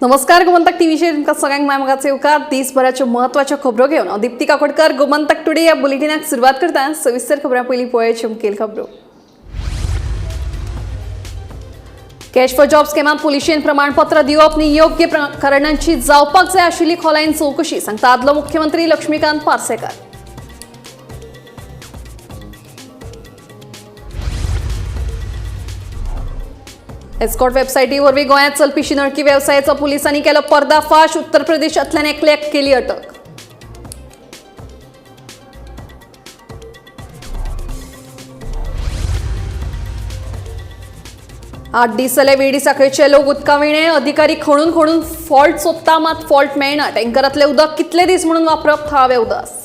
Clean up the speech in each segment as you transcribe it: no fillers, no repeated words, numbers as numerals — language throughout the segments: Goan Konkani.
नमस्कार, गोमंतक टीव्हीचेर तुमकां सगळ्यांक माय मोगाचो येवकार. दिसभराच्यो म्हत्वाच्यो खबरो घेवन हांव दीप्ती काकोडकर गोमंतक टुडे ह्या बुलेटिनाक सुरवात करता. सविस्तर खबरां पयलीं पळोवया मुखेल खबरो. कॅश फॉर जॉब स्कॅमात पुलिशेन प्रमाणपत्र दिवप न्ही, योग्य प्रकरणांची जावपाक जाय आशिल्ली खोलायेन चवकशी, सांगता आदलो मुख्यमंत्री लक्ष्मीकांत पार्सेकर. एस्कॉर्ट वेबसायटी वरवीं गोंयांत चलपी शिंदळकी वेवसायाचो पुलिसांनी केलो पर्दाफाश. उत्तर प्रदेशांतल्यान एकल्याक केली अटक. 8 दीस जाले वेडी साखळेचे लोक उदका विणे. अधिकारी खणून खणून फॉल्ट सोदता, मात फॉल्ट मेळना. टँकरांतलें उदक कितले दीस म्हणून वापरप, थळावे उदास.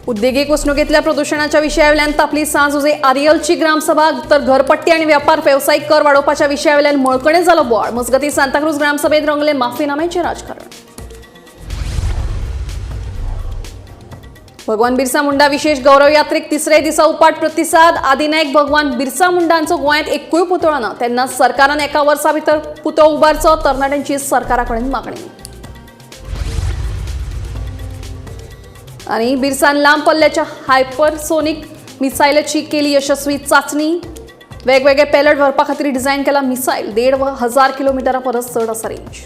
उद्देगीक वसणुकेंतल्या प्रदुशणाच्या विशयावेल्यान तापली सांज उजे आरियलची ग्रामसभा, तर घरपट्टी आणि व्यापार वेवसायीक कर वाडोवपाच्या विशयावेल्यान मळकणे जालो बोवाळ. मजगतीं, सांताक्रूज ग्रामसभेत रंगले माफीनाम्याचे राजकारण. भगवान बिरसा मुंडा विशेष गौरव यात्रेक तिसऱ्या दिसा उपाट प्रतिसाद. आदिनायक भगवान बिरसा मुंडांचो गोंयांत एकूय पुतळो ना, तेन्ना सरकारान एका वर्सा भितर पुतळो उबारचो, तरणाट्यांची सरकारा कडेन मागणी. आणि बिरसान लांब पल्ल्याच्या हायपरसोनिक मिसायलाची केली यशस्वी चाचणी. वेगवेगळे पेलट व्हरपा खातीर डिझायन केला मिसायल. 1500 किलोमिटरा परस चड आसा रेंज.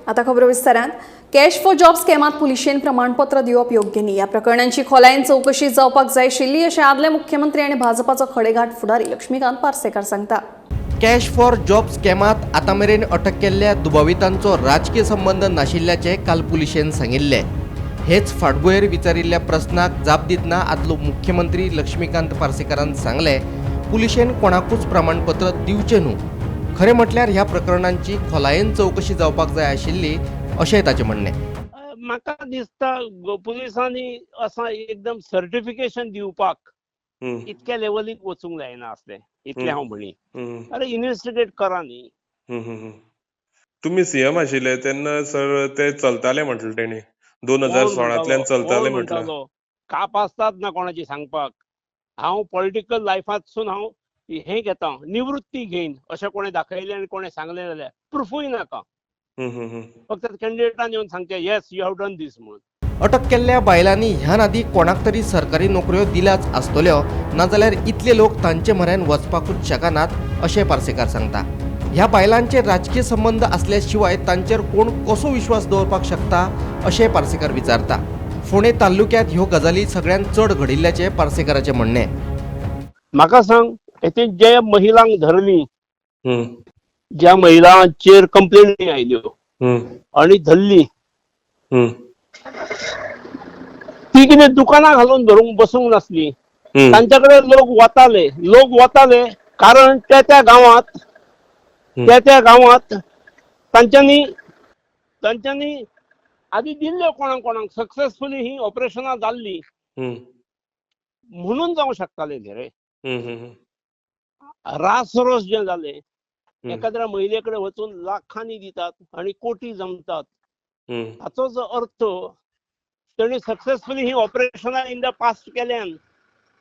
आता खबरो विस्तारान. कॅश फॉर जॉब स्कॅमात पुलिशेन प्रमाणपत्र दिवप योग्य न्ही, ह्या प्रकरणांची खोलायेन चवकशी जावपाक जाय आशिल्ली, अशें आदले मुख्यमंत्री आनी भाजपाचो खडेगांठ फुडारी लक्ष्मीकांत पार्सेकार सांगता. कॅश फॉर जॉब स्कॅमात आतां मेरेन अटक केल्ल्या दुबावितांचो राजकीय संबंद नाशिल्ल्याचें काल पुलिशेन सांगिल्लें. हेच फाटभुंयेर विचारिल्ल्या प्रस्नाक जाप दितना आदलो मुख्यमंत्री लक्ष्मीकांत पार्सेकारान सांगलें, पुलिशेन कोणाकूच प्रमाणपत्र दिवचें न्हू. खरें म्हटल्यार ह्या प्रकरणांची खोलायेन चवकशी जावपाक जाय आशिल्ली, अशेंय ताचें म्हणणें. म्हाका दिसता पुलिसांनी असां एकदम सर्टिफिकेशन दिवपाक इतक्या लेवलीक वचूंक जायना आसलें, इतलें हांव म्हणी. अरे, इन्व्हेस्टिगेट करा न्ही. हम्म, हम्म, हम्म. तुम्ही सीएम आशिल्ले तेन्ना सर ते चलताले म्हटलें तेणी, दोन हजार कोण सोळांतल्यान म्हणटालो? चलताले कोण म्हटलें. म्हणटालो? कापास्ताद ना कोणाची सांगपाक. हांव पॉलिटिकल लायफांतसून हांव हें घेता, निवृत्ती घेयन अशें कोणें दाखयलें आनी कोणें सांगलें जाल्यार प्रुफूय नाका. हम्म, हम्म, हम्म. फक्त कॅन्डिडेटान येवन सांगचें, "Yes, you have done this" म्हणून. अटक केल्ल्या बायलांनी ह्यान आदीं कोणाक तरी सरकारी नोकऱ्यो दिल्याच आसतल्यो, नाजाल्यार इतले लोक तांचे म्हऱ्यान वचपाकूच शकनात, अशें पार्सेकार सांगता. ह्या बायलांचे राजकीय संबंद आसल्या शिवाय तांचेर कोण कसो विश्वास दवरपाक शकता, अशें पार्सेकार विचारता. फोंडें तालुक्यांत ह्यो गजाली सगळ्यांत चड घडिल्ल्याचें पार्सेकाराचें म्हणणें. म्हाका सांग, हेतून जे महिलांक धरली, ज्या महिलांचेर कंप्लेनी आयल्यो आनी धरली, ती कितें दुकानां घालून धरूंक बसूंक नासली. तांच्या कडेन लोक वताले. लोक वताले कारण त्या त्या गांवांत, त्या त्या गांवांत तांच्यांनी तांच्यांनी आदी दिल्ल्यो कोणाक कोणाक. सक्सेसफुली ही ऑपरेशनां जाल्ली म्हणून जावंक शकताले न्ही रे. हम्म, हम्म, रासरोस जे जाले, एखाद्या महिले कडेन वचून लाखांनी दितात आणि कोटी जमतात, हाचो जो अर्थ तेणी सक्सेसफुली ही ऑपरेशनां इन the past केल्यान.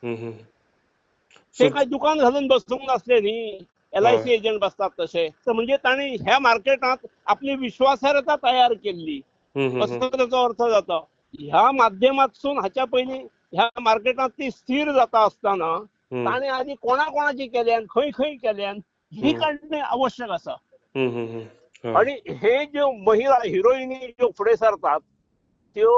हम्म, हम्म. ते So, काय दुकान घालून बसूंक नासले न्ही, एलआयसी एजंट बसतात तशे. तर म्हणजे तांणी ह्या मार्केटांत आपली विश्वासार्हता तयार केल्ली, हम्म, हम्म, असो ताचो अर्थ जाता. ह्या माध्यमातसून हाच्या पयलीं ह्या मार्केटांत ती स्थिर जाता आसतना ताणें आदी कोणा कोणाची केल्यान, खंय खंय केल्यान, ही काडणे आवश्यक आसा. हम्म, हम्म, हम्म. आणि हे ज्यो महिला हिरोईनी ज्यो फुडें सरतात, त्यो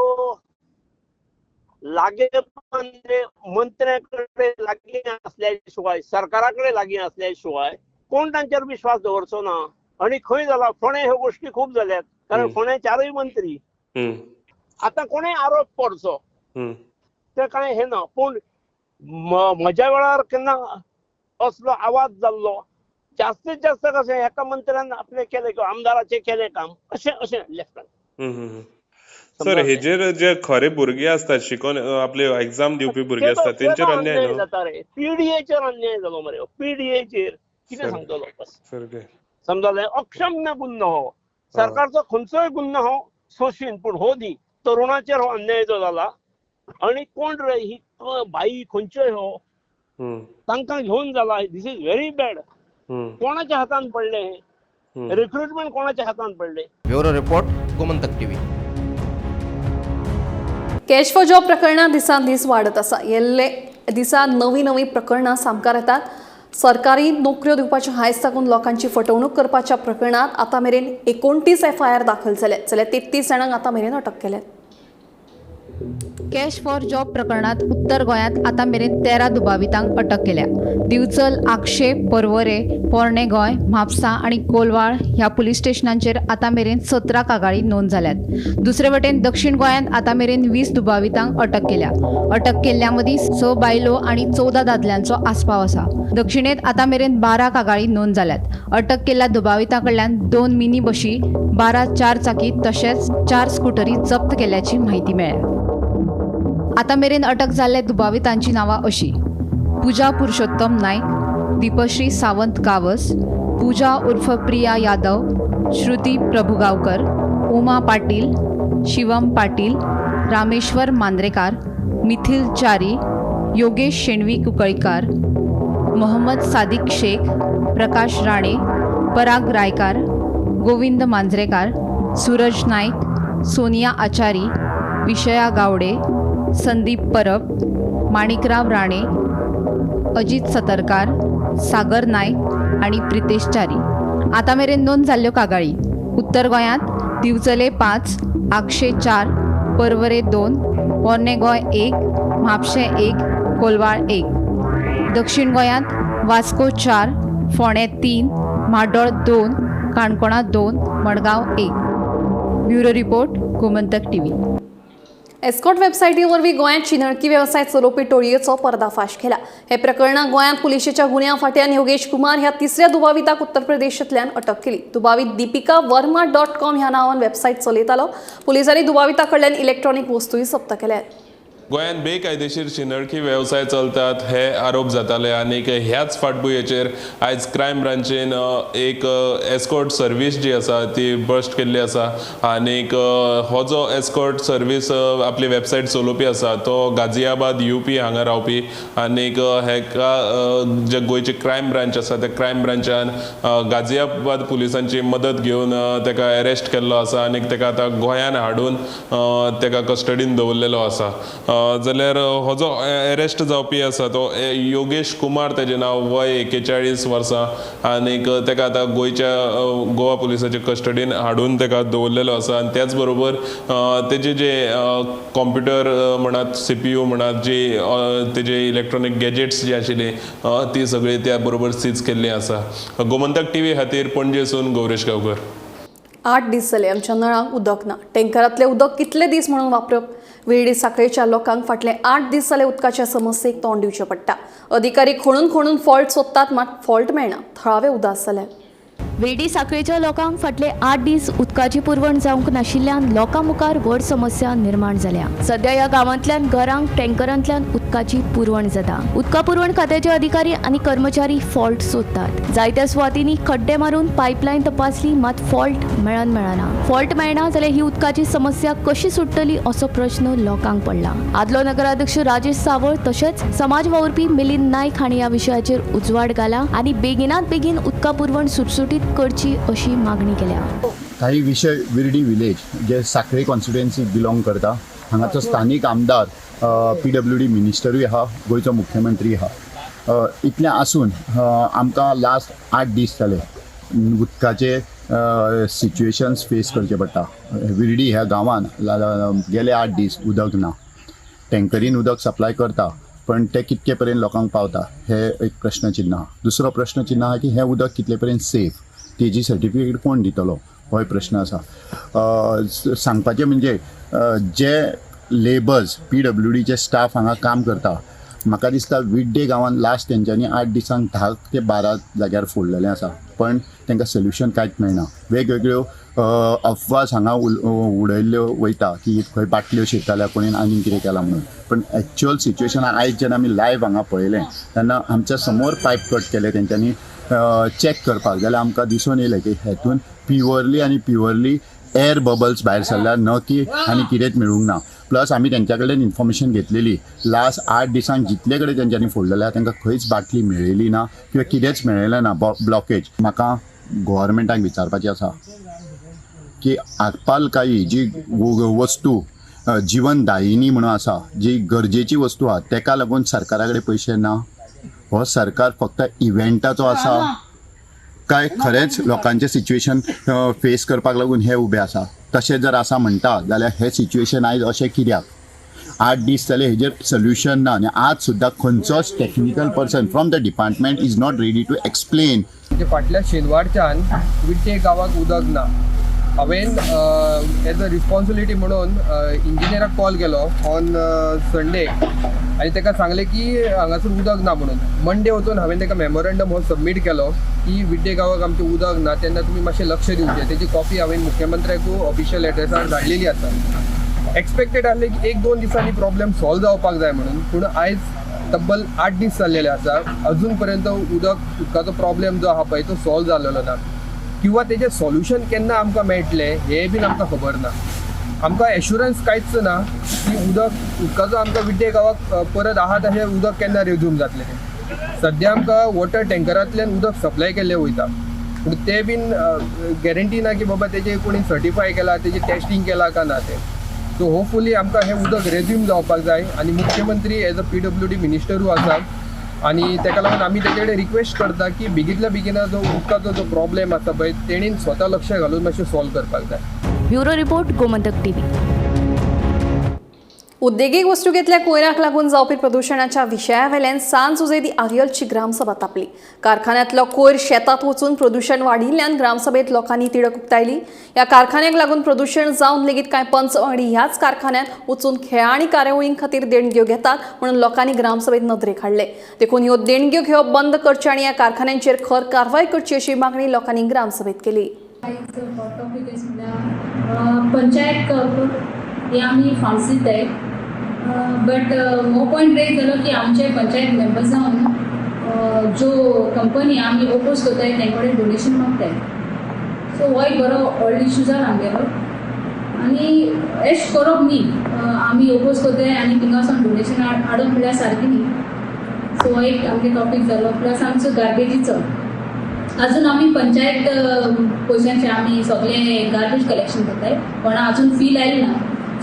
लागे म्हणजे मंत्र्या कडेन लागीं आसल्या शिवाय, सरकारा कडेन लागीं आसल्या शिवाय कोण तांचेर विश्वास दवरचो ना. आणि खंय जाला, फोंडें ह्यो गोश्टी खूब जाल्यात, कारण फोंडें चारूय मंत्री. आतां कोणेय आरोप करचो, ते कांय हें ना, पूण म्हज्या वेळार केन्ना असलो आवाज जाल्लो? जास्तीत जास्त कशें, एका मंत्र्यान आपलें केलें किंवा आमदाराचें केलें काम, अशें अशें लेफ्टान. हम्म, हम्म. सर, हेजेर जे खरे भुरगे आसतात, शिकोन आपले एग्जाम दिवपी भुरगे आसतात, तेंचेर अन्याय न्हू? जाता रे, पीडीएचेर अन्याय जालो मरे. पीडीएचेर कितें सांगतलो बस. समजलें? अक्षम्य गुन्हो हो. सरकारचो खंयचोय गुन्हो हो सोशीन, पूण हो न्ही. तरुणाचेर हो अन्याय जो जाला. आनी कोण रे ही बाई खंयच्यो ह्यो तांकां घेवन जाला. This is very bad. कोणाच्या हातान पडले हे रिक्रुटमेंट, कोणाच्या हातान पडले? Bureau report, Gomantak TV. Cash for job प्रकरणां दिसान दीस वाडत आसा. येल्ले दिसा नवीं नवीं प्रकरणां सामकार येतात. सरकारी नोकऱ्यो दिवपाच्या हांयस साकून लोकांची फटवणूक करपाच्या प्रकरणांत आतां मेरेन 29 एफआयआर दाखल जाले, जाल्यार 33 जाणांक आतां मेरेन अटक केल्या. कॅश फॉर जॉब प्रकरणात उत्तर गोंयांत आतां मेरेन 13 दुबावितांक अटक केल्या. दिवचल, आगशे, पर्वरे, पोरणे गोंय, म्हापसा आनी कोलवाळ ह्या पुलीस स्टेशनांचेर आतां मेरेन 17 कागाळी नोंद जाल्यात. दुसरे वटेन दक्षिण गोंयांत आतां मेरेन 20 दुबावितांक अटक केल्या. अटक केल्ल्या मदीं 6 बायलो आनी 14 दादल्यांचो आस्पाव आसा. दक्षिणेंत आतां मेरेन 12 कागाळी नोंद जाल्यात. अटक केल्ल्या दुबावितां कडल्यान 2 मिनी बशी, 12 चार चाकी तशेंच 4 स्कुटरी जप्त केल्याची म्हायती मेळ्ळ्या. आतां मेरेन अटक जाल्ल्या दुबावितांची नांवां अशी: पूजा पुरुषोत्तम नाईक, दीपश्री सावंत गावस, पूजा उर्फ प्रिया यादव, श्रुती प्रभुगावकर, उमा पाटील, शिवम पाटील, रामेश्वर मांद्रेकार, मिथिल च्यारी, योगेश शेणवी कुंकळीकार, मोहम्मद सादिक शेख, प्रकाश राणे, पराग रायकार, गोविंद मांजरेकार, सूरज नाईक, सोनिया आचारी, विषया गावडे, संदीप परब, माणिकराव राणे, अजित सतरकार, सागर नाईक आनी प्रितेश च्यारी. आतां मेरेन नोंद जाल्ल्यो कागाळी: उत्तर गोंयांत दिवचले 5, आगशे 4, पर्वरे 2, पोरणे गोंय 1, म्हापशें 1, कोलवाळ 1. दक्षिण गोंयांत वास्को 4, फोंडें 3, म्हाड्डोळ 2, काणकोणा 2, Madgaon 1. Bureau report, Gomantak TV. Escort वेबसायटी वरवीं गोंयांत शिंदळकी वेवसाय चलोवपी टोळयेचो पर्दाफाश केला. हे प्रकरणात गोंयांत पुलिशेच्या गुन्यांव फांट्यान योगेश कुमार ह्या तिसऱ्या दुबाविताक उत्तर प्रदेशांतल्यान अटक केली. दुबावीत दीपिका वर्मा .com ह्या नांवान वेबसायट चलयतालो. पुलिसांनी दुबाविता कडल्यान इलेक्ट्रॉनिक वस्तूय जप्त केल्यात. गोंयांत बेकायदेशीर शिंदळकी वेवसाय चलतात हे आरोप जाताले आनी ह्याच फाटभुंयेचेर आयज क्रायम ब्रांचीन एक एस्कॉर्ट सर्वीस जी आसा ती बस्ट केल्ली आसा आनीक हो जो एस्कॉर्ट सर्वीस आपली वेबसायट चलोवपी आसा तो गाजियाबाद यूपी हांगा रावपी आनीक हेका जे गोंयची क्रायम ब्रांच आसा त्या क्रायम ब्रांचान गाजियाबाद पुलिसांची मदत घेवन तेका अरेस्ट केल्लो आसा आनीक तेका आतां गोंयान हाडून तेका कस्टडीन दवरलेलो आसा. जाल्यार हो जो अरेस्ट जावपी आसा तो योगेश कुमार तेजें नांव, वय 41 वर्सां आनीक तेका आतां गोंयच्या गोवा पुलिसाच्या कस्टडीन हाडून तेका दवरलेलो आसा. आनी त्याच बरोबर तेजे जे कॉम्प्युटर म्हणात, CPU म्हणात, जी तेजे इलेक्ट्रॉनीक गॅजेट्स जी आशिल्ली ती सगळी त्या बरोबर सीज केल्ली आसा. गोमंतक टीव्ही खातीर पणजेसून गौरेश गांवकर. 8 दीस जाले आमच्या नळांक उदक ना. टँकरांतलें उदक कितले दीस म्हणून वापरप? विर्डी साखळेच्या लोकांक फाटले 8 दीस जाले उदकाच्या समस्येक तोंड दिवचें पडटा. अधिकारी खणून खणून फॉल्ट सोदतात, मात फॉल्ट मेळना. थळावे उदास जाले. विर्डी साखळेच्या लोकांक फाटले 8 दीस उदकाची पुरवण जावंक नाशिल्ल्यान लोकां मुखार व्हड समस्या निर्माण जाल्या. सध्या ह्या गांवांतल्यान घरांक टँकरांतल्यान उदकाची पुरवण जाता. उदका पुरवण खात्याचे अधिकारी आनी कर्मचारी फॉल्ट सोदतात. जायत्या सुवातींनी खड्डे मारून पायपलायन तपासली, मात फॉल्ट मेळना. फॉल्ट मेळना जाल्यार ही उदकाची समस्या कशी सुट्टली असो प्रश्न लोकांक पडला. आदलो नगराध्यक्ष राजेश सावळ तशेंच समाज वावुरपी मिलिंद नायक हांणी ह्या विशयाचेर उजवाड घाला आनी बेगिनात बेगीन उदका पुरवण सुटसुटीत करची अशी मागणी केल्या. काही विषय विर्डी विलेज जे साखळे कॉन्स्टिट्युएन्सी बिलोंग करता, हांगाचो स्थानीक आमदार, PWD मिनिस्टरूय आहा, गोंयचो मुख्यमंत्री आहा. इतलें आसून आमकां लास्ट 8 दीस जाले उदकाचे सिच्युएशन्स फेस करचे पडटा. विर्डी ह्या गांवान गेले 8 दीस उदक ना. टँकरीन उदक सप्लाय करता, पण ते कितके पर्यंत लोकांक पावता हे एक प्रश्नचिन्ह आहा. दुसरो प्रश्नचिन्ह आहा की हें उदक कितले पर्यंत सेफ, तेजी सर्टिफिकेट कोण दितलो होय प्रश्न आसा. सांगपाचें म्हणजे जे लेबर्स PWDचे स्टाफ हांगा काम करता, म्हाका दिसता विड्डे गांवान लास्ट तेंच्यांनी 8 दिसांक 10 ते 12 जाग्यार फोडलेलें आसा, पण तांकां सोल्युशन कांयच मेळना. वेगवेगळ्यो अफवास हांगा उडयल्ल्यो वयता की खंय बाटल्यो शिरताल्या, कोणेन आनीक कितें केलां म्हणून, पण एक्चुअल सिच्युएशन आयज जेन्ना आमी लायव्ह हांगा पळयलें तेन्ना आमच्या समोर पायप कट केले तेंच्यांनी चॅक करपाक, जाल्यार आमकां दिसून येयलें की हेतून प्युअरली आनी प्युअरली एअर बबल्स भायर सरल्या, न की आनी कितेंच मेळूंक ना. प्लस आमी तेंच्या कडल्यान इन्फॉर्मेशन घेतलेली लास्ट 8 दिसांक जितले कडेन तेंच्यांनी फोडलेले आहा तांकां खंयच बाटली मेळ्ळेली ना किंवा कितेंच मेळ्ळेलें ना ब्लॉकेज. म्हाका गोवोरमेंटाक विचारपाचें आसा की आपालकाई जी वस्तू जिवनदायिनी म्हणून आसा, जी गरजेची वस्तू आहा, तेका लागून सरकारा कडेन पयशे ना. हो सरकार फक्त इव्हेंटाचो आसा काय खरेंच लोकांचें सिच्युएशन फेस करपाक लागून हे उबे आसा? तशें जर आसा म्हणटा जाल्यार हें सिच्युएशन आयज अशें कित्याक? 8 दीस जाले हेजेर सोल्युशन ना आनी आज सुद्दां खंयचोच technical person from the department is not ready to explain. म्हणजे फाटल्या शेनवारच्यान विट्टे गांवाक उदक ना. हांवें एज अ रिस्पॉन्सिबिलिटी म्हणून इंजिनियराक कॉल केलो ऑन संडे आनी ताका सांगलें की हांगासर उदक ना म्हणून. मंडे वचून हांवें ताका मेमोरंडम हो सबमीट केलो की विड्डे गांवाक आमचें उदक ना, तेन्ना तुमी मातशें लक्ष दिवचें. तेजी कॉपी हांवें मुख्यमंत्र्याकूय ऑफिशियल एड्रेसार धाडलेली आसा. एक्सपेक्टेड आहलें की 1-2 दिसांनी प्रॉब्लेम सॉल्व जावपाक जाय म्हणून, पूण आयज तब्बल 8 दीस जाल्लेले आसा, अजून पर्यंत उदकाचो प्रॉब्लेम जो आहा पळय तो सॉल्व जाल्लेलो ना किंवा तेजें सॉल्युशन केन्ना आमकां मेळटलें हें बीन आमकां खबर ना. आमकां एश्युरन्स कांयच ना की उदकाचो आमकां विड्डे गांवाक परत आहा तशें उदक केन्ना रेज्यूम जातलें तें. सद्या आमकां वॉटर टँकरांतल्यान उदक सप्लाय केल्लें वयता, पूण तें बीन गॅरंटी ना की बाबा तेजें कोणी सर्टिफाय केलां, तेजें टेस्टींग केलां काय ना तें. सो होपफुली आमकां हें उदक रेज्यूम जावपाक जाय आनी मुख्यमंत्री एज अ PWD मिनिस्टरूय आसा आनी ताका लागून आमी तेजे कडेन रिक्वेस्ट करता की बेगींतल्या बेगीन जो उदकाचो जो प्रॉब्लेम आसा पळय तेणीन स्वता लक्ष घालून मातशें सॉल्व करपाक जाय. Bureau report, Gomantak TV. उद्देगीक वस्तुकेंतल्या कोयराक लागून जावपी प्रदुशणाच्या विशयावेल्यान सांज जुझे दी आरियलची ग्रामसभा तापली. कारखान्यांतलो कोयर शेतात वचून प्रदुशण वाडिल्ल्यान ग्रामसभेत लोकांनी तिडक उक्तायली. ह्या कारखान्याक लागून प्रदुशण जावन लेगीत कांय पंच वांगडी ह्याच कारखान्यांत वचून खेळां आनी कार्यावळीं खातीर देणग्यो घेतात म्हणून लोकांनी ग्रामसभेत नदरेक हाडले. देखून ह्यो देणग्यो घेवप बंद करच्यो आनी ह्या कारखान्यांचेर खर कारवाय करची अशी मागणी लोकांनी ग्रामसभेत केली. पंचायत हे आमी फंड्स दिताय, बट हो पॉयंट रेज जालो की आमचे पंचायत मेंबर्सान ज्यो कंपनी आमी ओपोज करताय तें कडेन डोनेशन मागताय. सो हो एक बरो व्हडलो इशू जाला आमगेलो आनी एश करप न्ही, आमी ओपोज करताय आनी थिंगा वचोन डोनेशन हाडप म्हणल्यार सारकें न्ही. सो हो एक आमगे टॉपीक जालो. प्लस आमचो गार्बेजीचो अजून आमी पंचायत पयशांचे आमी सगळे गार्बेज कलेक्शन करताय, पण अजून फी लायली ना.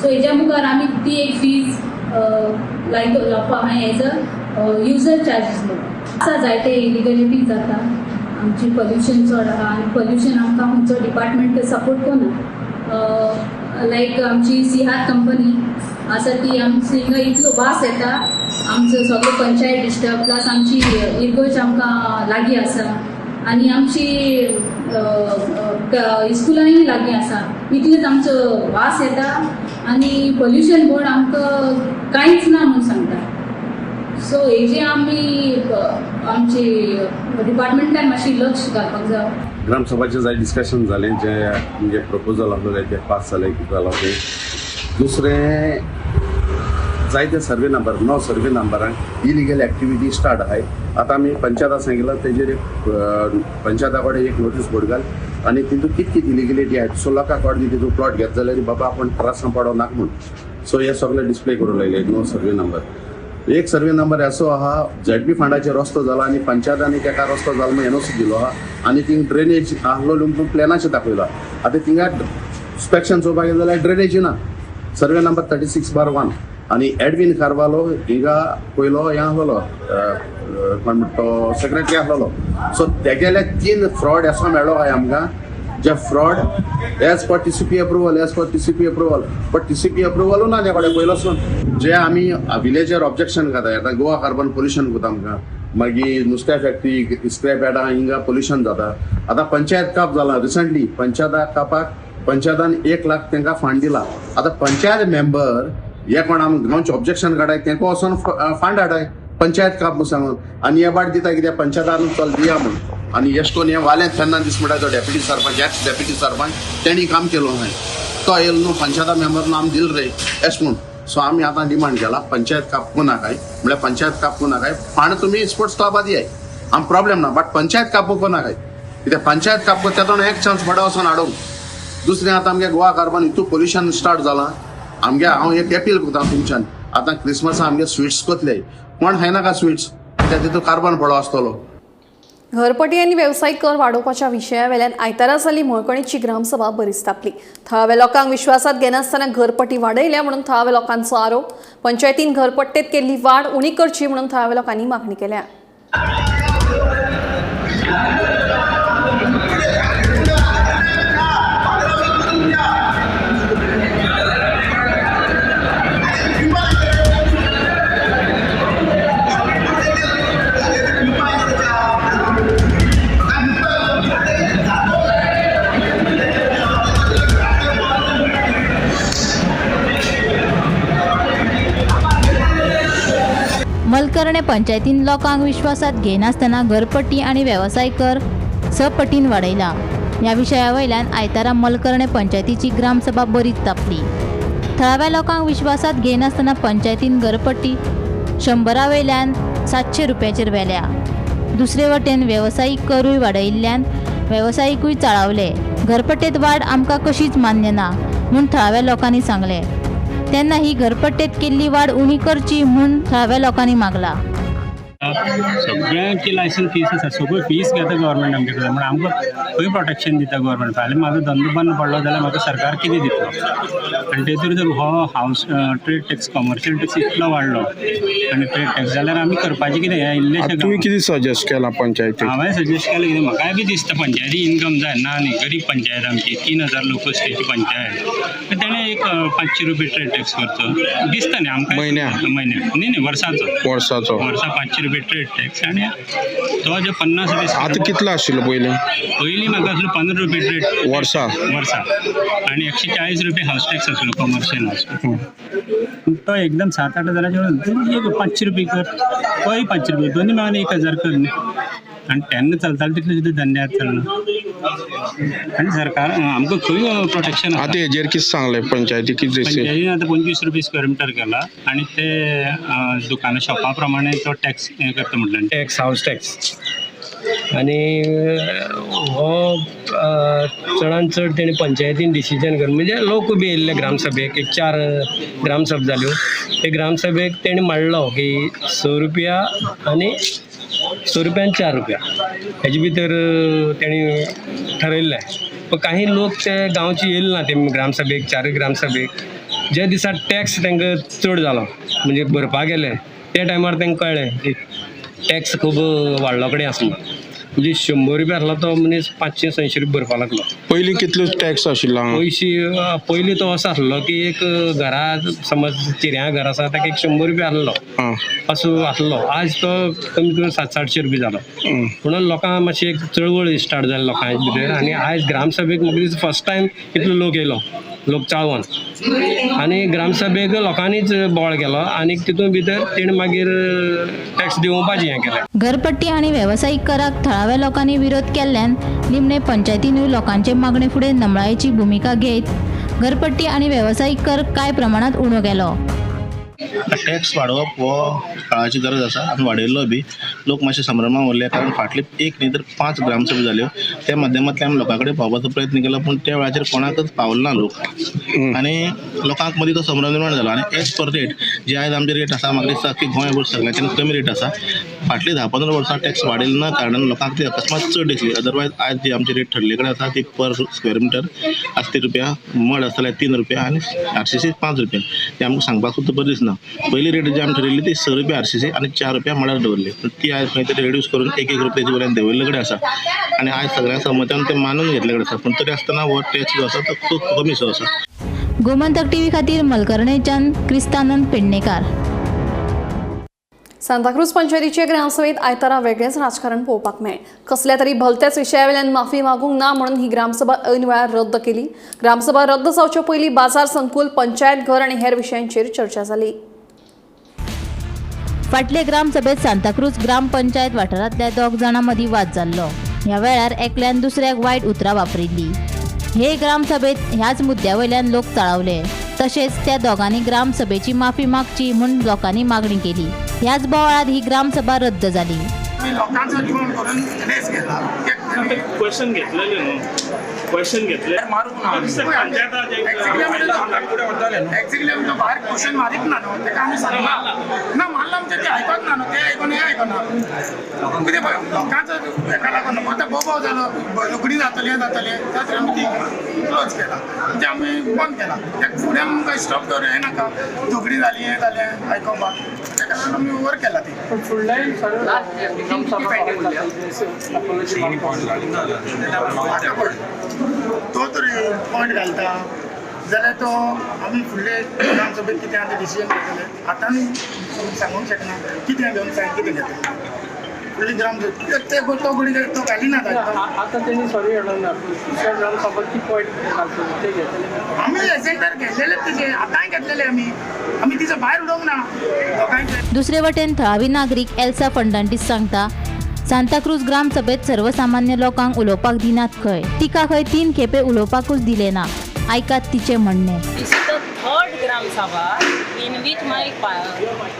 सो हेज्या मुखार आमी ती एक फीज लायतो लावपा आहाय एज अ युजर चार्जीस म्हणून. आसा जायते इलिगलिटी जाता, आमची पोल्युशन चड आहा आनी पोल्युशन आमकां खंयचो डिपार्टमेंट सपोर्ट करना. लायक आमची सिहार कंपनी आसा ती आमची हिंगा इतलो वास येता, आमचो सगळो पंचायत डिस्टर्ब, प्लस आमची इरगोज आमकां लागीं आसा आनी आमची इस्कुलांय लागीं आसा. इतलेच आमचो वास येता आनी पोल्युशन बोर्ड आमकां कांयच ना म्हूण सांगता. सो हेजे आमी आमची डिपार्टमेंटान मातशी लक्ष घालपाक जाय. ग्रामसभाचें जाय डिस्कशन जालें, जे म्हणजे प्रपोजल आसलें तें पास जालें, कितें जालां तें. दुसरें जायते सर्वे नंबर 9 सर्वे नंबरांक इलिगल एक्टिविटी स्टार्ट आहाय. आतां आमी पंचायता सांगिलां तेजेर एक पंचायता कडेन एक नोटीस बोर्ड घाल आनी तितून कित कित इलिगलिटी आहाय, सो लोकांक कळटा तितून प्लॉट घेत जाल्यार बाबा आपूण त्रासान पडो नाका म्हूण. सो हे सगळे डिस्प्ले करूंक लागले 9 सर्वे नंबर. एक सर्वे नंबर असो आहा झेडपी फंडाचेर रस्तो जाला आनी पंचायतांनी तेका रस्तो जाला म्हूण एनओसी दिलो आहा आनी थिंग ड्रेनेज आहलो म्हणून प्लॅनाचेर दाखयला. आतां थिंगा इन्स्पेक्शन चोवपाक गेले जाल्यार ड्रेनेज ना. सर्वे नंबर 36/1 आनी एडविन कार्वालो हिंगा पयलो हें आहलोलो कोण म्हणटा तो सेक्रेटरी आहलोलो. सो तेगेले 3 फ्रॉड असो मेळ्ळो आहाय आमकां, जे fraud as per TCP approval, as per TCP approval, but TCP अप्रुवलू ना त्या कडेन पयलोसून. जे आमी विलेजर ऑब्जेक्शन खाता, आतां गोवा कार्बन पोल्युशन कोता आमकां, मागीर नुस्त्या फॅक्टरी स्क्रॅप यार्डां हिंगा पोल्युशन जाता. आतां पंचायत काप जाला रिसंटली, पंचायता कापाक पंचायतान 1 लाख तांकां फंड दिला. आतां पंचायत मेंबर हे कोण आम गांवचे ऑब्जेक्शन काडाय तेंका वचोन फंड हाडाय पंचायत काप म्हूण सांगून, आनी हे बाट दिता कित्याक पंचायतान चल दिया म्हूण. आनी एश कोन्न हें वालें फेर्नांदीस म्हणटा तो deputy sarpanch, ex deputy sarpanch, तेणी काम केलो न्हय, तो येयलो न्हू पंचायता मेंबर आम दिल रे एश म्हूण. सो आमी आतां डिमांड केला पंचायत काप नाकाय, म्हळ्यार पंचायत काप नाकाय, फंड तुमी स्पोर्ट्स क्लबा दियाय, आम प्रॉब्लेम ना, बट पंचायत कापूंक नाकाय कित्याक पंचायत काप तेतून एक चान्स बडा वचोन हाडूंक. दुसरें आतां आमगे गोवा कार्बन हितू पोल्युशन स्टार्ट जालां. आमगे हांव एक एपील करता तुमच्यान, आतां क्रिसमसा आमगे स्विट्स कोतले कोण खायनाका स्विट्स, कित्याक तितून कार्बन पडो आसतलो. घरपटी आनी वेवसायीक कर वाडोवपाच्या विशया वेल्यान आयतारा जाल्ली मळकणीची ग्रामसभा बरीच तापली. थळाव्या लोकांक विश्वासात घेनासतना घरपटी वाडयल्या म्हणून थळाव्या लोकांचो आरोप. पंचायतीन घरपट्टेत केल्ली वाड उणी करची म्हणून थळाव्या लोकांनी मागणी केल्या. मलकर्णे पंचायतीन लोकांक विश्वासात घेनासतना घरपट्टी आनी वेवसाय कर 6 पटीन वाडयला. ह्या विशया वयल्यान आयतारा मलकर्णे पंचायतीची ग्रामसभा बरीच तापली. थळाव्या लोकांक विश्वासात घेनासतना पंचायतीन घरपट्टी 100 वयल्यान 700 रुपयाचेर व्हेल्या. दुसरे वटेन वेवसायीक करूय वाडयिल्ल्यान वेवसायिकूय चाळावले. घरपट्टेत वाड आमकां कशीच मान्य ना म्हूण थळाव्या लोकांनी सांगलें. तेन्ना ही घरपट्टेत केल्ली वाड उणी करची म्हूण थळाव्या लोकांनी मागला. सगळ्यांची लायसन्स फीस आसा, सगळ्यो फीस घेता गव्हर्मेंट आमचे कडेन, म्हण आमकां खंय प्रोटेक्शन दिता गव्हर्मेंट? फाल्यां म्हाजो धंदो बंद पडलो जाल्यार म्हाका सरकार कितें दितलो? आनी तेतूर जर हो house trade tax, commercial tax इतलो वाडलो आनी ट्रेड टॅक्स जाल्यार आमी करपाचें कितें? हें इल्लेशें तुवें कितें सजेस्ट केलां पंचायतीक? हांवें सजेस्ट केलें कितें, म्हाकाय बी दिसता पंचायती इनकम जाय ना न्ही, गरीब पंचायत आमची, 3000 लोकवस्तीची पंचायत, तेणें एक 500 रुपया ट्रेड टॅक्स करचो दिसता न्ही आमकां. म्हयन्याक? म्हयन्याक न्ही न्ही, वर्साचो. वर्साचो. वर्सा 500 रुपया ट्रेड टॅक्स आनी तो जो 50 रुपया. आतां कितलो आशिल्लो पयलीं? पयलीं म्हाका आसलो 15 रुपया ट्रेड वर्सा. वर्सा आनी 140 रुपया हावस टॅक्स आसलो, कमर्शियल हावस. तो एकदम 7-8 हजाराचे एक 500 रुपया कर, तोय 500 रुपया, दोन्ही मेळून 1000 कर न्ही. आनी तेन्ना चलताले तितले सुद्दां धंद्यात चलना. आनी सरकार आमकां खंय प्रोटेक्शन? आतां हेजेर कितें सांगलें पंचायती? कितें पंचायतीन आतां 25 रुपया स्क्वेअर मिटर केला आनी ते दुकानां शॉपा प्रमाणे तो टॅक्स हें करता म्हटलें. टॅक्स, हावस टॅक्स आनी हो चडान चड तेणी पंचायतीन डिसिजन कर, म्हणजे लोक बी येयल्ले ग्रामसभेक, एक 4 ग्रामसभा जाल्यो. ते ग्रामसभेक तेणी मांडलो की 6 रुपया आनी 6 रुपया आनी 4 रुपया हेजे भितर तेणी ठरयल्लें. पण काही लोक ते गांवचे येयले ना ते ग्रामसभेक, 4 ग्रामसभेक. जे दिसा टॅक्स तांकां चड जालो म्हणजे भरपाक गेले त्या टायमार तांकां कळ्ळें की टॅक्स खूब वाडलो कडेन आसा, म्हणजे 100 रुपया आसलो तो मनीस 500-600 रुपया भरपाक लागलो. पयलीं कितलो टॅक्स आशिल्लो? पयशे पयलीं तो असो आसलो की एक घरा समज चिऱ्यां घर आसा ताका एक 100 रुपया आसलो असो आसलो, आज तो कमी करून 700-800 रुपया जालो. म्हणून लोकांक मातशी एक चळवळ स्टार्ट जाली लोकांच्या भितर आनी आयज ग्रामसभेक म्हाका दिसता फर्स्ट टायम इतलो लोक येयलो, लोक चाळवोन, आनी ग्रामसभेक लोकांनीच बोवाळ केलो आनी तितून भितर तेणें मागीर टॅक्स दिवपाचें हें केलें. घरपट्टी आनी वेवसायीक कराक थळाव्या लोकांनी विरोध केल्ल्यान निमणे पंचायतीनूय लोकांचे मागणे फुडें नमळायेची भुमिका घेत घरपट्टी आनी वेवसायीक कर कांय प्रमाणात उणो केलो. टॅक्स वाडोवप हो काळाची गरज आसा आनी वाडयल्लो बी लोक मातशे संभ्रमान उरले, कारण फाटले 1 न्ही तर 5 ग्रामसभा जाल्यो, त्या माध्यमांतल्यान आमी लोकां कडेन पावपाचो प्रयत्न केलो पूण त्या वेळाचेर कोणाकच पावलो ना लोक आनी लोकांक मदीं तो संभ्रम निर्माण जालो. आनी एज पर रेट जे आयज आमचे रेट आसा, म्हाका दिसता की गोंयभर सगळ्यांच्यान कमी रेट आसा. फाटली 10-15 वर्सां टॅक्स वाडयलो ना कारणान लोकांक ती अकस्मात चड दिसली, अदरवायज आयज जी आमची रेट ठरले कडेन आसा ती पर स्क्वेअर मिटर आसा 3 रुपया, मड आसा जाल्यार 3 रुपया आनी RCC 5 रुपया. ते आमकां सांगपाक सुद्दां बरें दिसना. पयली रेट जी आमी ठरयल्ली ती 6 रुपया RCC आनी 4 रुपया मडार दवरली, ती आयज खंय तरी रिड्यूस करून 1-1 रुपयाची वयल्यान देंवयल्ले कडेन आसा आनी आयज सगळ्यां सहमतान ते मानून घेतले कडेन आसा, पूण तरी आसतना हो टॅक्स जो आसा तो खूब कमीसो आसा. गोमंतक टीव्ही खातीर मलकर्णेच्यान क्रिस्तानंद पेडणेकार. सांताक्रूज पंचायतीचे ग्रामसभेत आयतारा वेगळेंच राजकारण पळोवपाक मेळ्ळें. कसल्या तरी भलत्याच विशयावेल्यान माफी मागूंक ना म्हणून ही ग्रामसभा ऐन वेळार रद्द केली. ग्रामसभा रद्द जावचे पयलीं बाजार संकुल, पंचायत घर आनी हेर विशयांचेर चर्चा जाली. फाटले ग्रामसभेत सांताक्रूज ग्रामपंचायत वाठारांतल्या 2 जाणां मदीं वाद जाल्लो. ह्या वेळार एकल्यान दुसऱ्याक वायट उतरां वापरिल्ली. हे ग्रामसभेत ह्याच मुद्द्या वयल्यान लोक चाळवले. तशेंच त्या दोगांनी ग्रामसभेची माफी मागची म्हूण लोकांनी मागणी केली. ह्याच बोवाळात ही ग्रामसभा रद्द जाली. लोकांचो जीवन करून रेस घेतला. क्वेश्चन घेतलेले न्हू, क्वेश्चन घेतले मारूंक ना. एक्झॅक्टली आमकां भायर क्वेश्चन मारीत ना न्हू, तेका आमी सांगला ना, मारला आमचें तें आयकत ना न्हू, तें आयकून हें आयकना कितें लोकांचो हेका लागून आतां बोबाव जालो, रोखडी जातली हें जातलें, त्या खातीर आमी ती क्लोज केला, म्हणजे आमी बंद केला. त्या फुडें आमकां स्टॉप दवरूं हें नाका, झगडी जाली हें जालें आयकोपाक, तेका लागून आमी ओवर केला ती. तो तर पॉयंट घालता जाल्यार तो आमी फुडले ग्रामसभेत कितें आतां डिसिजन घेतले आतां सांगूंक शकना कितें घेवन सांग कितें घेतले फुडली ग्रामसभा ते तो घडी तो घालिना. आतां तेणी सॉरी म्हणूंक ना, दुसऱ्या ग्रामसभा कितें पॉयंट घालतले ते घेतले आमी एजेंडार घेतलेले तेजे, आतांय घेतलेले आमी, आमी तिचो भायर उडोवंक ना लोकांचे. दुसरे वटेन थळावी नागरीक एल्सा फर्नांडीस सांगता, सांताक्रूज ग्रामसभेत सर्वसामान्य लोकांक उलोवपाक दिनात खंय, तिका खंय 3 खेपे उलोवपाकूच दिले ना. आयकात तिचें म्हणणें. This is the third Gram Sabha in which my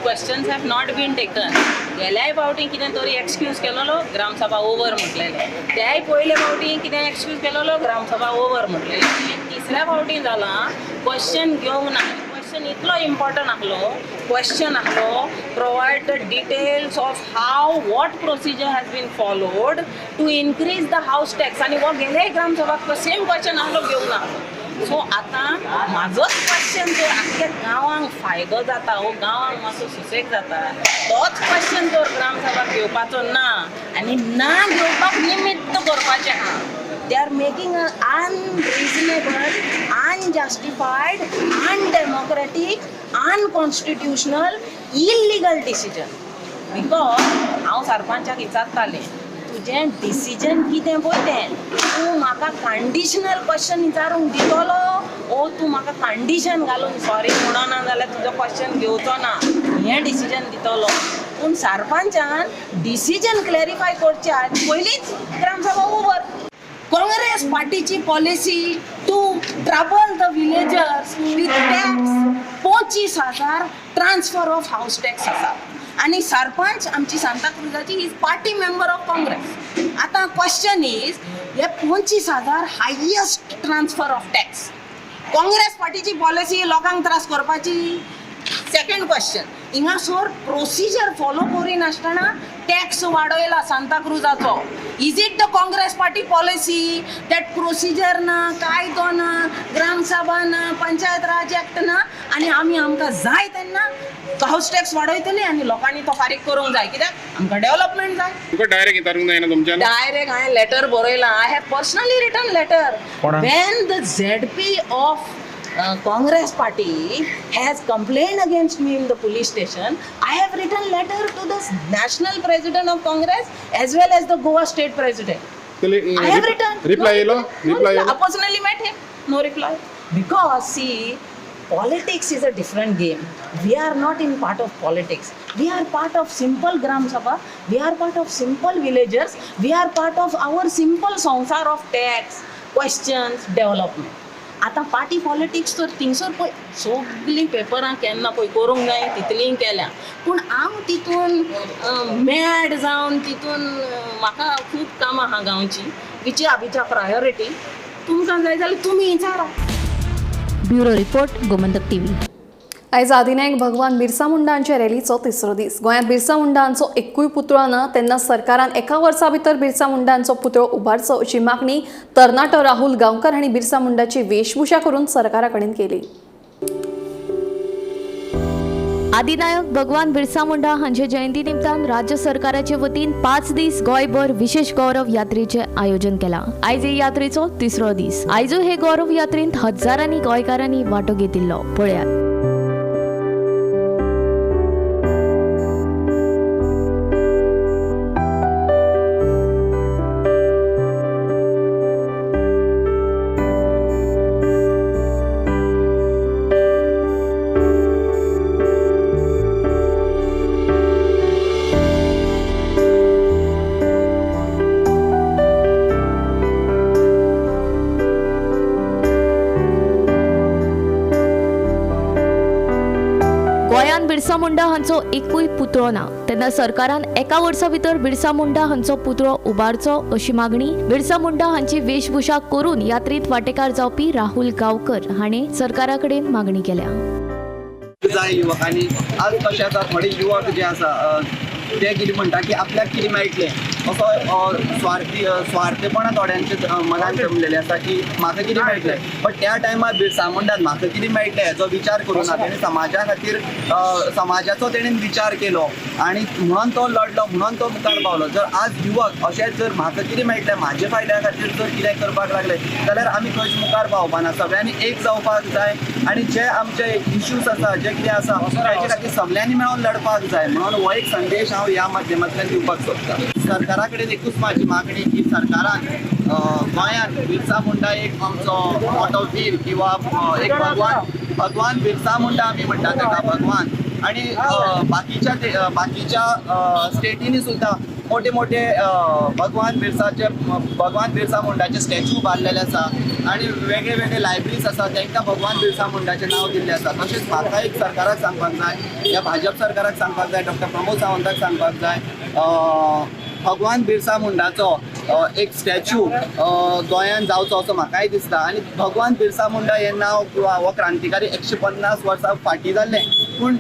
questions have not been taken. गेल्याय फावटी कितें तरी एक्सक्यूज केलोलो ग्रामसभा ओवर म्हटलेलें, त्याय पयले फावटी कितें एक्सक्यूज केलोलो ग्रामसभा ओवर म्हटलेलें, तिसऱ्या फावटी जालां क्वेश्चन घेवंक ना. क्वेश्चन इतलो इम्पॉर्टंट आहलो, क्वेश्चन आहलो provide the details of how what procedure has been followed to increase the house tax. आनी हो गेल्याय ग्रामसभाक सेम क्वेश्चन आहलो घेवंक ना. सो आतां म्हाजोच क्वेश्चन जर आख्ख्या गांवांक फायदो जाता वो गांवांक मातसो सुसेग जाता, तोच क्वेश्चन जर ग्रामसभाक घेवपाचो ना आनी ना घेवपाक निमित्त करपाचें आहा. They are making an unreasonable, unjustified, undemocratic, unconstitutional, illegal decision. Because हांव सरपंचाक विचारतालें, तुजें डिसिजन कितें पळय तें, तूं म्हाका कंडिशनल क्वेश्चन विचारूंक दितलो ओ तूं म्हाका कंडिशन घालून सॉरी म्हणना जाल्यार तुजो क्वेश्चन घेवचो ना हें डिसिजन दितलो. पूण सरपंचान डिसिजन क्लॅरिफाय करच्या पयलींच ग्रामसभा ओवर. काँग्रेस पार्टीची policy to trouble the villagers with tax 25,000 transfer of house tax आसा आनी सरपंच आमची सांताक्रुजाची is party member of Congress. आतां क्वेश्चन is हे 25,000 highest transfer of tax Congress पार्टीची पॉलिसी लोकांक त्रास करपाची. सेकंड क्वेश्चन, हिंगासर प्रोसिजर फॉलो करिनासतना टॅक्स वाडयला सांताक्रुजाचो. Is it the Congress party policy that procedure ना, कायदो ना, ग्रामसभा ना, पंचायत राज एक्ट ना, आनी आमी आमकां जाय तेन्ना हावस टॅक्स वाडयतली आनी लोकांनी तो फारीक करूंक जाय कित्याक आमकां डेव्हलपमेंट जाय. तुमकां डायरेक्ट विचारूंक जायना तुमच्यान? डायरेक्ट हांवें लेटर बरयलां. I have personally written letter. When the ZP of Congress party has complained against me in the police station, I have written letter to the national president of Congress as well as the Goa state president. I have written. Reply no, yelo? No reply. I personally met him. No reply. Because see, politics is a different game. We are not in part of politics. We are part of simple Gram Sabha. We are part of simple villagers. We are part of our simple sansar of tax, questions, development. आतां पार्टी पॉलिटिक्स तर थिंगसर पळय सगळीं पेपरां केन्ना पळय करूंक जाय तितलीं केल्या, पूण हांव तितून मॅड जावन तितून म्हाका खूब कामां आहा गांवची which are which are priority. तुमकां जाय जाल्यार तुमी विचारा. Bureau report, Gomantak TV. आयज आदिनायक भगवान बिरसा मुंडा हांच्या रॅलीचो तिसरो दीस. गोंयांत बिरसा मुंडा हांचो एकूय पुतळो ना तेन्ना सरकारान एका वर्सा भितर बिरसा मुंडा हांचो पुतळो उबारचो अशी मागणी तरणाटो राहुल गांवकर हांणी बिरसा मुंडाची वेशभूषा करून सरकारा कडेन केली. आदिनायक भगवान बिरसा मुंडा हांचे जयंती निमतान राज्य सरकाराचे वतीन 5 दीस गोंयभर विशेष गौरव यात्रेचे आयोजन केलां. आयज हे यात्रेचो तिसरो दीस. आयजूय हे गौरव यात्रेंत हजारांनी गोंयकारांनी वांटो घेतिल्लो. पळयात. बिरसा मुंडा हांचो एकूय पुतळो ना. तेन्ना सरकारान एका वर्सा भितर बिरसा मुंडा हांचो पुतळो उबारचो अशी मागणी बिरसा मुंडा हांची वेशभूषा करून यात्रेत वांटेकार जावपी राहुल गांवकर हाणें सरकारा कडेन मागणी केल्या. जाय युवकांनी आज कशें आसा, थोडे युवक जे आसा ते कितें म्हणटा की आपल्याक कितें मेळटलें असो स्वार्थी स्वार्थेपणा थोड्यांचे मनान जमलेलें आसा की म्हाका कितें मेळटलें. बट त्या टायमार बिरसा मुंडान म्हाका कितें मेळटलें हेजो विचार करूं ना, तेणें समाजा खातीर समाजाचो तेणें विचार केलो आनी म्हणून तो लडलो, म्हणून तो मुखार पावलो. जर आज युवक अशेंच जर म्हाका कितें मेळटलें म्हाजे फायद्या खातीर जर कितें करपाक लागले जाल्यार आमी खंयच मुखार पावपा ना. सगळ्यांनी एक जावपाक जाय आनी जे आमचे इश्यूज आसा, जे कितें आसा ताचे खातीर सगळ्यांनी मेळोन लडपाक जाय. म्हणून हो एक संदेश हांव ह्या माध्यमांतल्यान दिवपाक सोदतां. सरकारा कडेन एकूच म्हाजी मागणी की सरकारान गोंयांत बिरसा मुंडा एक आमचो मोटो वीर किंवा एक भगवान, भगवान बिरसा मुंडा आमी म्हणटा ताका भगवान, आनी बाकीच्या बाकीच्या स्टेटींनी सुद्दां मोठे मोठे भगवान बिरसाचे भगवान बिरसा मुंडाचे स्टॅच्यू बांदलेले आसा आनी वेगळे वेगळे लायब्ररीज आसा तांकां भगवान बिरसा मुंडाचें नांव दिल्लें आसा. तशेंच म्हाका एक सरकाराक सांगपाक जाय, ह्या भाजप सरकाराक सांगपाक जाय, डॉक्टर प्रमोद सावंताक सांगपाक जाय, भगवान बिरसा मुंडाचो एक स्टॅच्यू गोंयांत जावचो असो म्हाकाय दिसता. आनी भगवान बिरसा मुंडा हें नांव किंवा हो क्रांतिकारी 150 वर्सां फाटीं जाल्लें, पूण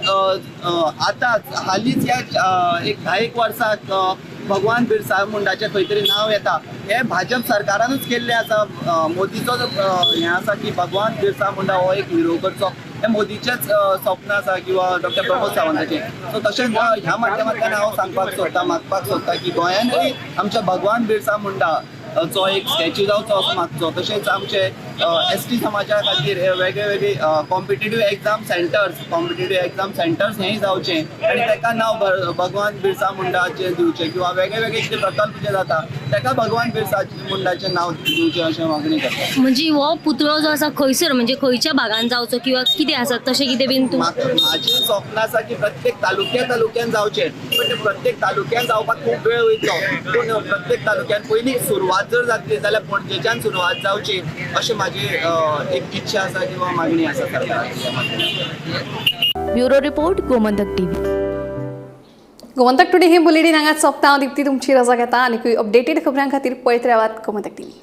आतांच हालींच ह्या एक 10 वर्साक भगवान बिरसा मुंडाचें खंय तरी नांव येता. हें भाजप सरकारानूच केल्लें आसा. मोदीचो हें आसा की भगवान बिरसा मुंडा हो एक हिरो करचो, हें मोदीचेंच स्वप्न आसा किंवा डॉक्टर प्रमोद सावंताचें. सो तशेंच ह्या माध्यमांतल्यान हांव सांगपाक सोदतां, मागपाक सोदतां की गोंयांतूय आमच्या भगवान बिरसा मुंडा चो एक स्टॅच्यू जावचो असो मागचो. तशेंच आमचे एस टी समाजा खातीर वेगळे वेगळे competitive exam centres, competitive exam centres हेंय जावचें आनी ताका नांव भगवान बिरसा मुंडाचें दिवचें किंवा वेगळे वेगळे कितें प्रकल्प जे जाता ताका भगवान बिरसा मुंडाचें नांव दिवचें अशें मागणी करता. म्हणजे हो पुतळो जो आसा खंयसर, म्हणजे खंयच्या भागान जावचो किंवा कितें आसा तशें कितें बीन? म्हाजें स्वप्न आसा की प्रत्येक तालुक्या तालुक्यान जावचें, पण प्रत्येक तालुक्यान जावपाक खूब वेळ वयतलो, पूण प्रत्येक तालुक्यान पयलीं सुरवात जर जातली जाल्यार पणजेच्यान सुरवात जावची अशें म्हाजी एक इच्छा आसा किंवा मागणी आसा सरकाराक. Bureau report, Gomantak TV. Gomantak today ही बुलेटीन हांगाच सोंपता. हांव दीप्ती तुमची रजा घेता आनी अपडेटेड खबरां खातीर पळयत रावात गोमंतक टीव्ही.